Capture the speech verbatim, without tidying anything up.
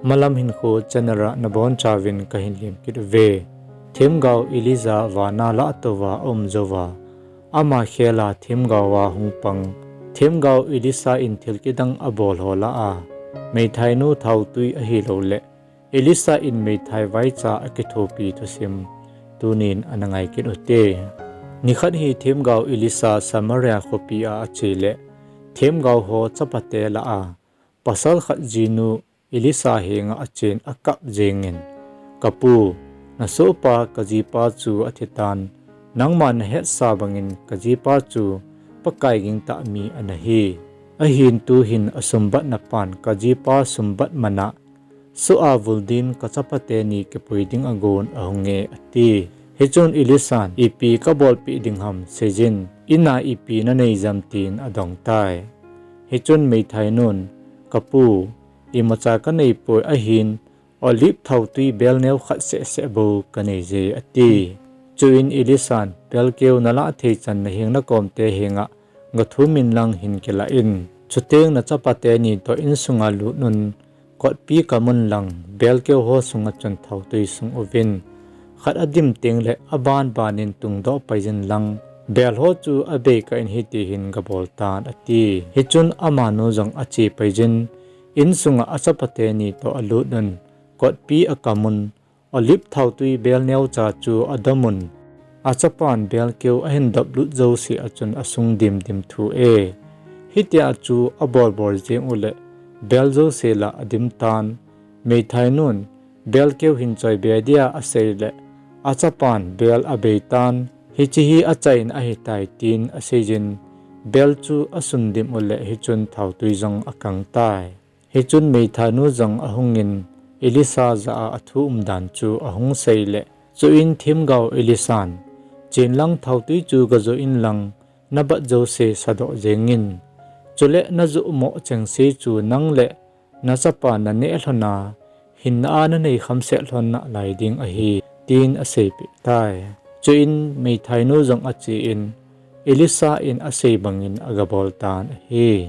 Malam hinkho channel a nabonchauvin kahin lemkit uve. Themgao Elijah vana lah touva aum jouva, ama khela themgaova hung pang themgao Elisha in thil kidang abol ho lah a, meithainu thaotwi ahilouleh Elisha in meithai vaicha akithopi thusim tunin ana ngai kit ute. Nikhat hi themgao Elisha Samaria khopi a ache le, themgao ho chapate lah a, pasal khat jinu Elisha henga achen akap jengin, Kapu, nasohpa kajipa chu athitan, nangma nahetsa bangin kajipa chu Pakai gingtah mi anahi. Ahin tuhin asumbatna pan kajipa sumbat mana soh a vuldin kachapate ni kipui ding agon ahunge, ati. Hichun Elishan, Ipi kabolpeh ding ham seijin, inna ipi nanei jam, tin adongtai. Hichun meithainun, Kapu, imacha kaneipoi, ahin olive thaotwi bel neo khat sehseh bou kaneije, ati. Chuin Elishan, Belkeu nalah theichan naheng nakomte henga gathumin lang hin kilah in. Chuteng nachapate ni toh insunga lutnun, kotpi kamun lang, belkeu ho sunga chun thaotwi sung uvin. Khat adim tengle abanbanin tungdoh paijin lang, bel ho chu abeikah in hitihin gaboltan, ati. Hichun amanu jong ache paijin, insunga achapate ni toh alutnun, kotpi akamun, olive thaotwi bel neocha chu adomun, achapan belkeu ahin doplut jouse a chun asung dimdim thu e. Hitia chu abolbol jeng uleh, bel jouse la adimtan. Meithainun, Belkeu hin choibe dia, aseile, achapan bel abeitan, Hiche hi achaina ahitai, tin aseijin, bel chu asundim uleh hichun thaotwi jong akangtai. Hichun meithainu jong ahungin, Elisha jah a athu umdan chu ahung seile, chuin themgao Elishan, Chenlang thaotwi chu gajoh inlang, nabat jouse sadoh jengin, chule najoh mo chengse chu nang le nachapa naneh lhona, hinna a nanei khamset lhon nalai ding ahi, tin aseipehtai. Chuin meithainu jong achen, Elisha in asei bangin agaboltan ahi.